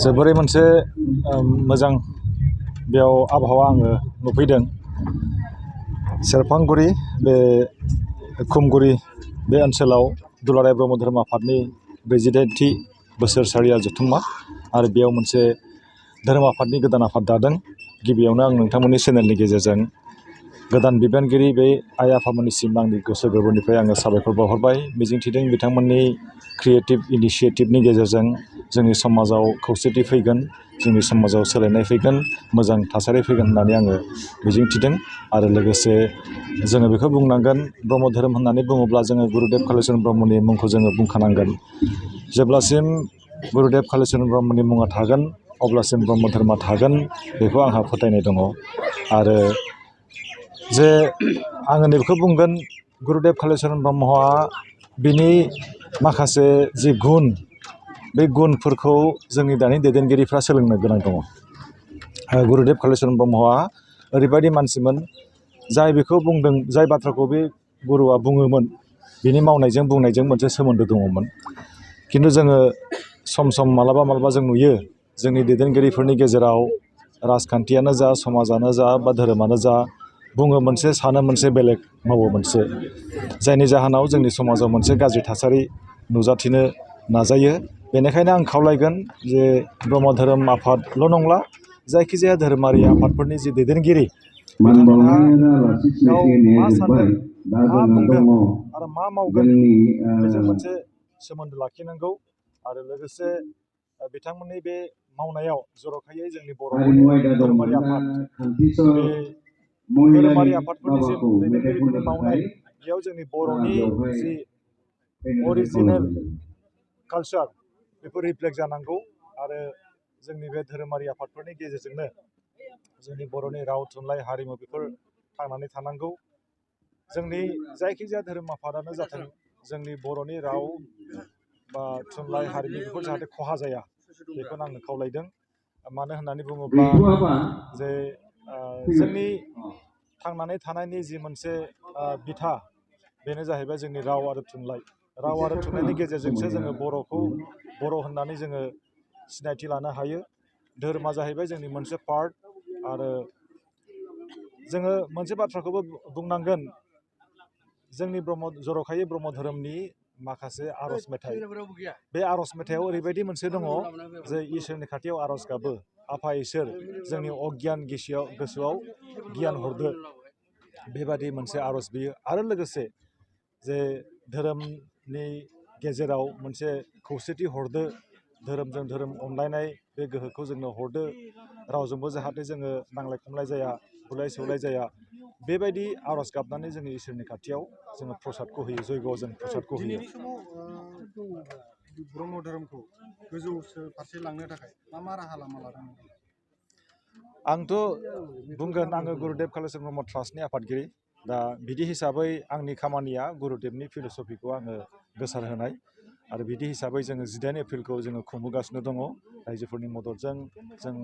जोबोरै मोनसे मोजां बेयाव आबहावा आङो नुफैदों। सेरफांगुरि बे खुमगुरि बे ओनसोलाव दुलाराय ब्रह्म धोरोम आफादनि 48थि बोसोरसालिया जथुम्मा आरो बेयाव मोनसे धोरोम आफादनि गोदान आफाद दादों। गिबियावनो आं नोंथांमोननि चेनेलनि गेजेरजों गोदान बिबानगिरि बे आइ आफामोननिसिम आंनि गोसो गोरबोनिफ्राय आङो साबायखर बावहरबाय। मिजिंथिदों बिथांमोननि क्रिएटिभ इनिसिएटिभनि गेजेरजों जोंनि समाजाव खौसेथि फैगोन, जोंनि समाजाव सोलायनाय फैगोन, मोजां थासारि फैगोन होननानै आङो मिजिंथिदों। आरो लोगोसे जोङो बेखौ बुंनांगोन, ब्रह्म धोरोम होननानै बुङोब्ला जोङो गुरुदेब कालिचरन ब्रह्मनि मुंखौ जोङो बुंखानांगोन। जेब्लासिम गुरुदेब कालिचरन ब्रह्मनि मुङा थागोन अब्लासिम ब्रह्म धोरोमा थागोन, बेखौ आंहा फोथायनाय दङ। आरो जे आङो नैबेखौ बुंगोन, गुरुदेब कालिचरन ब्रह्मआ बिनि माखासे जि गुन, बे गुनफोरखौ जोंनि दानि दैदेनगिरिफ्रा सोलोंनो गोनां दङ। गुरुदेब कालिचरन ब्रह्मआ ओरैबायदि मानसिमोन, जाय बेखौ बुंदों, जाय बाथ्राखौ बे गुरुआ बुङोमोन, बिनि मावनायजों बुंनायजों मोनसे सोमोन्दो दङमोन। खिन्थु जोङो सम सम मालाबा जों नुयो जोंनि दैदेनगिरिफोरनि गेजेराव राजखान्थियानो जा, समाजानो जा बा धोरोमानो जा, बुङो मोनसे सानो मोनसे बेलेग मावो मोनसे, जायनि जाहोनाव जोंनि समाजाव मोनसे गाज्रि थासारि नुजाथिनो नाजायो। बेनिखायनो आं खावलायगोन जे ब्रह्म धोरोम आफादल' नंला, जायखिजाया धोरोमारि आफादफोरनि जि दैदेनगिरि बिथांमोनहा गाव मा सानदों, मा बुंदों आरो मा मावगोन बेजों मोनसे सोमोन्दो लाखिनांगौ। आरो लोगोसे बिथांमोननि बे मावनायाव जर'खायै जोंनि बर'नि धोरोमारि आफाद, बे धोरोमारि आफादफोरनि जि दैदेनगिरिफोरनि मावनाय, बेयाव जोंनि बर'नि जि अरिजिनेल कालचार बेफोर रिफ्लेक्ट जानांगौ। आरो जोंनि बे धोरोमारि आफादफोरनि गेजेरजोंनो जोंनि बर'नि राव, थुनलाइ, हारिमु बेफोर थांनानै थानांगौ। जोंनि जायखिजाया धोरोम आफादानो जाथों, जोंनि बर'नि राव बा थुनलाइ, हारिमु बेफोर जाहाथे खहा जाया, बेखौनो आङो खावलायदों। मानो होननानै बुङोब्ला जे जोंनि थांनानै थानायनि जि मोनसे बिथा, बेनो जाहैबाय जोंनि राव आरो थुनलाइ। राव आरो थुनलाइनि गेजेरजोंसो जोङो बर'खौ बर' होननानै जोङो सिनायथि लानो हायो। धोरोमा जाहैबाय जोंनि मोनसे पार्ट। आरो जोङो मोनसे बाथ्राखौबो बुंनांगोन, जोंनि जर'खायै ब्रह्म धोरोमनि माखासे आर'ज मेथाइ, बे आर'ज मेथाइआव ओरैबायदि मोनसे दङ जे इसोरनि खाथियाव आर'ज गाबो, आफा इसोर जोंनि अगियान गोसोआव गियान हरदो, बेबादि मोनसे आर'ज बियो। आरो लोगोसे जे धोरोमनि गेजेराव मोनसे खौसेथि हरदो, धोरोमजों धोरोम अनलायनाय बे गोहोखौ जोंनो हरदो, रावजोंबो जाहाथे जोङो नांलाय खमलाय जाया, बुलाय सौलाय जाया, बेबायदि आर'ज गाबनानै जोङो इसोरनि खाथियाव जोङो प्रसादखौ होयो, जयग'आव जों प्रसादखौ होयो। दिनैनि समाव ब्रह्म धोरोमखौ गोजौ फारसे लांनो थाखाय मा राहा लामा लादों? आंथ' बुंगोन, आङो गुरुदेब कालिचरन ब्रह्म ट्रास्टनि आफादगिरि। दा बिदि हिसाबै आंनि खामानिया गुरुदेबनि फिल'सफिखौ आङो गोसारहोनाय। आरो बिदि हिसाबै जोङो 19 एप्रिलखौ जोङो खुंबोगासिनो दङ। रायजोफोरनि मददजों जों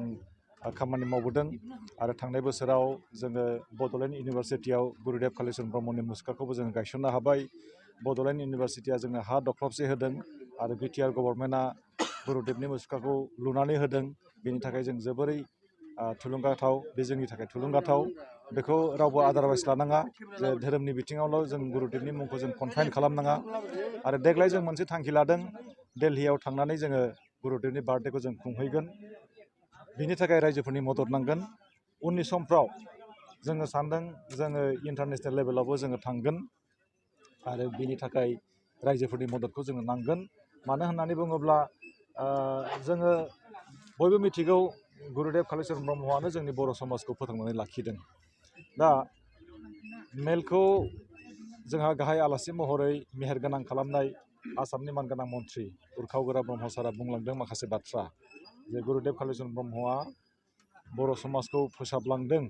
खामानि मावबोदों। आरो थांनाय बोसोराव जोङो बड'लेण्ड इउनिभारसिटियाव गुरुदेब कालिचरन ब्रह्मनि मुसुखाखौबो जोङो गायसननो हाबाय। बड'लेण्ड इउनिभारसिटिया जोंनो हा दख्लबसे होदों आरो बिटिआर गभर्नमेन्टआ गुरुदेबनि मुसुखाखौ लुनानै होदों। बेनि थाखाय जों जोबोरै थुलुंगाथाव, बे जोंनि थाखाय थुलुंगाथाव। बेखौ रावबो आदारवाइस लानाङा जे धोरोमनि बिथिङावल' जों गुरुदेबनि मुंखौ जों कनफाइन खालामनाङा। आरो देग्लाय जों मोनसे थांखि लादों, दिल्लीयाव थांनानै जोङो गुरुदेबनि बार्थडेखौ जों खुंहैगोन। बिनि थाखाय रायजोफोरनि मदद नांगोन। उननि समफ्राव जोङो सानदों जोङो इन्टारनेसनेल लेभेलावबो जोङो थांगोन। आरो बिनि थाखाय रायजोफोरनि मददखौ जोङो नांगोन। मानो होननानै बुङोब्ला जोङो बयबो मिथिगौ, गुरुदेब कालिचरन ब्रह्मआनो जोंनि बर' समाजखौ फोथांनानै लाखिदों। दा मेलखौ जोंहा गाहाय आलासि महरै मेहेरगोनां खालामनाय आसामनि मानगोनां मन्थ्रि उरखाव गोरा ब्रह्म सारा बुंलांदों माखासे बाथ्रा, जे गुरुदेब कालिचरन ब्रह्मआ बर' समाजखौ फोसाबलांदों।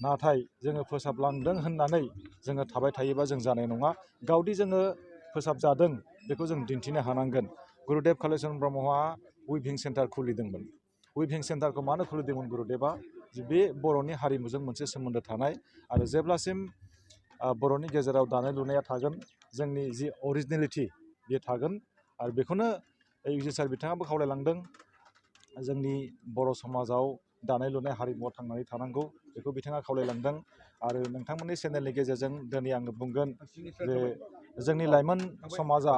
नाथाय जोङो फोसाबलांदों होननानै जोङो थाबाय थायोबा जों जानाय नङा। गावदि जोङो फोसाबजादों बेखौ जों दिन्थिनो हानांगोन। गुरुदेब कालिचरन ब्रह्मआ उइभिं सेन्टार खुलिदोंमोन। उइभिं सेन्टारखौ मानो खुलिदोंमोन गुरुदेबा? बे बर'नि हारिमुजों मोनसे सोमोन्दो थानाय, आरो जेब्लासिम बर'नि गेजेराव दानाय लुनाया थागोन, जोंनि जि अरिजिनेलिटि बेयो थागोन। आरो बेखौनो इउजि सार बिथाङाबो खावलायलांदों जोंनि बर' समाजाव दानाय लुनाय हारिमुआ थांनानै थानांगौ बेखौ बिथाङा खावलायलांदों आरो नोंथांमोननि चेनेलनि गेजेरजों दिनै आङो बुंगोन जे जोंनि लाइमोन समाजा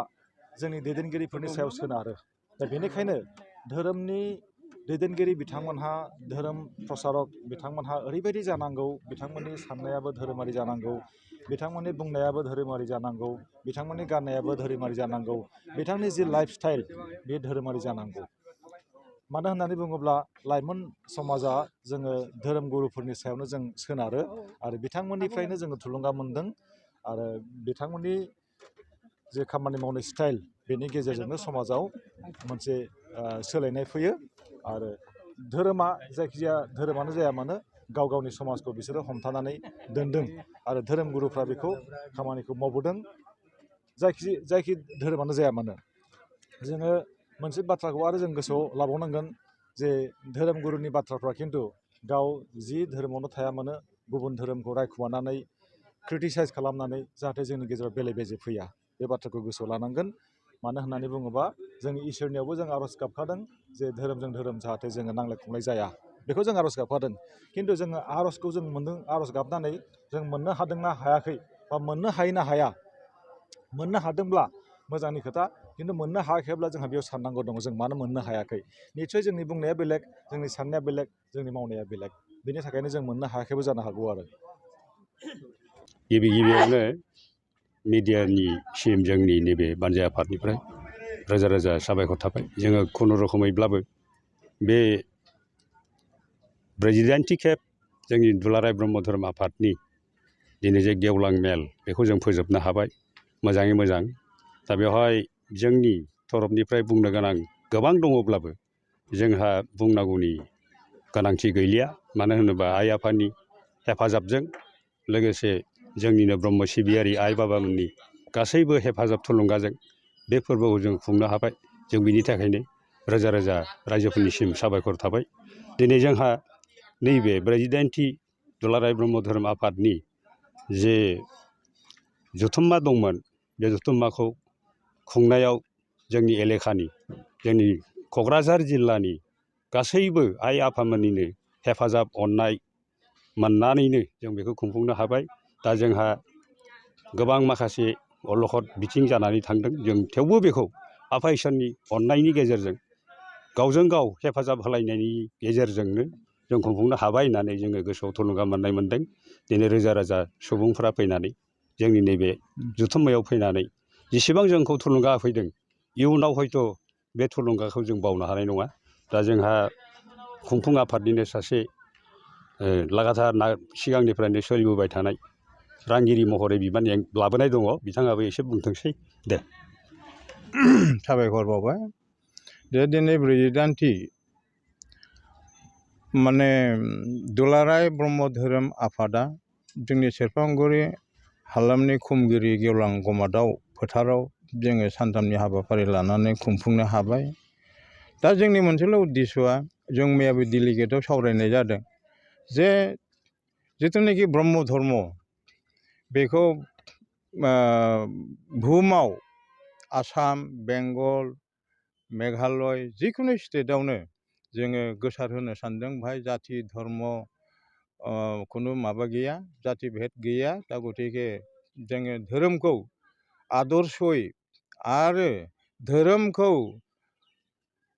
जोंनि दैदेनगिरिफोरनि सायाव सोनारो दा बेनिखायनो धोरोमनि दैदेनगिरि बिथांमोनहा धोरोम प्रसारक बिथांमोनहा ओरैबायदि जानांगौ बिथांमोननि साननायाबो धोरोमारि जानांगौ बिथांमोननि बुंनायाबो धोरोमारि जानांगौ बिथांमोननि गाननायाबो धोरोमारि जानांगौ बिथांनि जि लाइफ स्टाइल बे धोरोमारि जानांगौ मानो होननानै बुङोब्ला लाइमोन समाजा जोङो धोरोम गुरुफोरनि सायावनो जों सोनारो आरो बिथांमोननिफ्रायनो जोङो थुलुंगा मोनदों आरो बिथांमोननि जे खामानि मावनाय स्टाइल बेनि गेजेरजोंनो समाजाव मोनसे सोलायनाय फैयो आरो धोरोमा जायखिजाया धोरोमानो जाया मानो गाव गावनि समाजखौ बिसोरो हमथानानै दोनदों आरो धोरोम गुरुफ्रा बेखौ खामानिखौ मावबोदों जायखि धोरोमानो जाया मानो जोङो मोनसे बाथ्राखौ आरो जों गोसोआव लाबावनांगोन जे धोरोम गुरुनि बाथ्राफ्रा खिन्थु गाव जि धोरोमावनो थाया मानो गुबुन धोरोमखौ रायखुमानानै क्रिटिसाइज खालामनानै जाहाथे जोंनि गेजेराव बेले बेजे फैया बे बाथ्राखौ गोसोआव लानांगोन मानो होननानै बुङोबा जों इसोरनियावबो जों आर'ज गाबखादों जे धोरोमजों धोरोम जाहाथे जोङो नांलाय खमलाय जाया बेखौ जों आर'ज गाबखादों खिन्थु जोङो आर'जखौ जों मोनदों आर'ज गाबनानै जों मोननो हादोंना हायाखै बा मोननो हायो ना हाया मोननो हादोंब्ला मोजांनि खोथा खिन्थु मोननो हायाखैब्ला जोंहा बेयाव साननांगौ दङ जों मानो मोननो हायाखै निस्सय जोंनि बुंनाया बेलेग जोंनि साननाया बेलेग जोंनि मावनाया बेलेग बेनि थाखायनो जों मोननो हायाखैबो जानो हागौ आरो गिबियावनो मिडियानिसिम जोंनि नैबे बानजाय आफादनिफ्राय रोजा रोजा साबायखर थाबाय जोङो खुनुरुखुमैब्लाबो बे 48थि खेब जोंनि दुलाराय ब्रह्म धोरोम आफादनि दिनै जे गेवलां मेल बेखौ जों फोजोबनो हाबाय मोजाङै मोजां दा बेवहाय जोंनि तरफनिफ्राय बुंनो गोनां गोबां दङब्लाबो जोंहा बुंनांगौनि गोनांथि गैलिया मानो होनोबा आइ आफानि हेफाजाबजों लोगोसे जोंनिनो ब्रह्म सिबियारि आइ बाबामोननि गासैबो हेफाजाब थुलुंगाजों बे फोरबोखौ जों खुंनो हाबाय जों बिनि थाखायनो रोजा रोजा रायजोफोरनिसिम साबायखर थाबाय दिनै जोंहा नैबे 48थि दुलाराय ब्रह्म धोरोम आफादनि जे जथुम्मा दंमोन बे जथुम्माखौ खुंनायाव जोंनि एलेखानि जोंनि क'क्राझार जिल्लानि गासैबो आइ आफामोननिनो हेफाजाब अननाय मोननानैनो जों बेखौ खुंफुंनो हाबाय दा जोंहा गोबां माखासे अलखद बिथिं जानानै थांदों जों थेवबो बेखौ आफा इसोरनि अननायनि गेजेरजों गावजों गाव हेफाजाब होलायनायनि गेजेरजोंनो जों खुंफुंनो हाबाय होननानै जोङो गोसोआव थुलुंगा मोननाय मोनदों दिनै रोजा रोजा सुबुंफ्रा फैनानै जोंनि नैबे जथुम्मायाव फैनानै जेसेबां जोंखौ थुलुंगा होफैदों इयुनाव हयथ' बे थुलुंगाखौ जों बावनो हानाय नङा दा जोंहा खुंफुं आफादनिनो सासे लागाथार सिगांनिफ्रायनो सोलिबोबाय थानाय रांगिरि महरै बिबान लाबोनाय दङ बिथाङाबो एसे बुंथोंसै दे साबायखर बावबाय दे दिनै 48थि माने दुलाराय ब्रह्म धोरोम आफादा जोंनि सेरफांगुरि हालामनि खुमगिरि गेवलां गमादाव फोथाराव जोङो सानथामनि हाबाफारि लानानै खुंफुंनो हाबाय दा जोंनि मोनसेल' उद्देस्यआ जों मैयाबो डेलिगेटआव सावरायनाय जादों जे जिथुनाखि ब्रह्म धर्म बेखौ बुहुमाव आसाम बेंगल मेघालय जिखुनु स्टेटआवनो जोङो गोसारहोनो सानदों बेहाय जाथि धर्म खुनु माबा गैया जाथि भेद गैया दा गतिके जोङो धोरोमखौ आदर्शयै आरो धोरोमखौ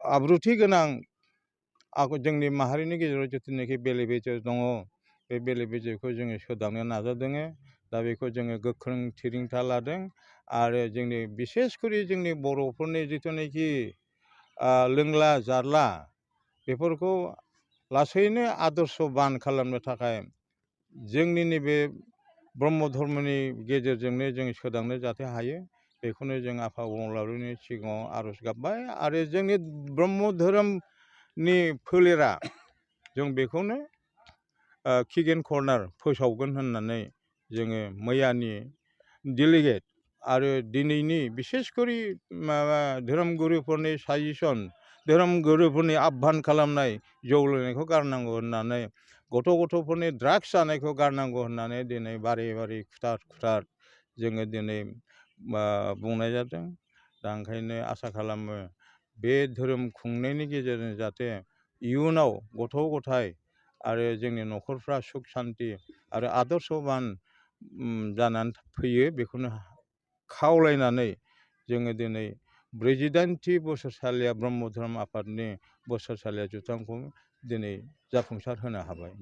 आब्रुथि गोनां जोंनि माहारिनि गेजेराव जिथुनाखि बेले बेजे दङ बे बेले बेजेखौ जोङो सोदांनो नाजादों दा बेखौ जोङो गोख्रों थिरांथा लादों आरो जोंनि बिसेसकरि जोंनि बर'फोरनि जिथुनाखि लोंला जाला बेफोरखौ लासैनो आदर्शबान खालामनो थाखाय जोंनि नैबे ब्रह्म धर्मनि गेजेरजोंनो जों सोदांनो जाहाथे हायो बेखौनो जों आफा अबंलावरिनि सिगाङाव आर'ज गाबबाय आरो जोंनि ब्रह्म धोरोमनि फोलेरा जों बेखौनो किगेन कर्नार फोसावगोन होननानै जोङो मैयानि डेलिगेट आरो दिनैनि बिसेसकरि माबा धोरोमगुरुफोरनि साजेसन धोरोमगुरुफोरनि आह्वान खालामनाय जौ लोंनायखौ गारनांगौ होननानै गथ'फोरनि ड्राग्स जानायखौ गारनांगौ होननानै दिनै बारे बारे खुथार जोङो दिनै बुंनाय जादों दा ओंखायनो आसा खालामो बे धोरोम खुंनायनि गेजेरजों जाहाथे इयुनाव गथ' गथाय आरो जोंनि न'खरफ्रा सुख सान्थि आरो आदर्शबान जानानै फैयो बेखौनो खावलायनानै जोङो दिनै 48थि बोसोरसालिया ब्रह्म धोरोम आफादनि बोसोरसालिया जथुम्माखौ दिनै जाफुंसार होनो हाबाय।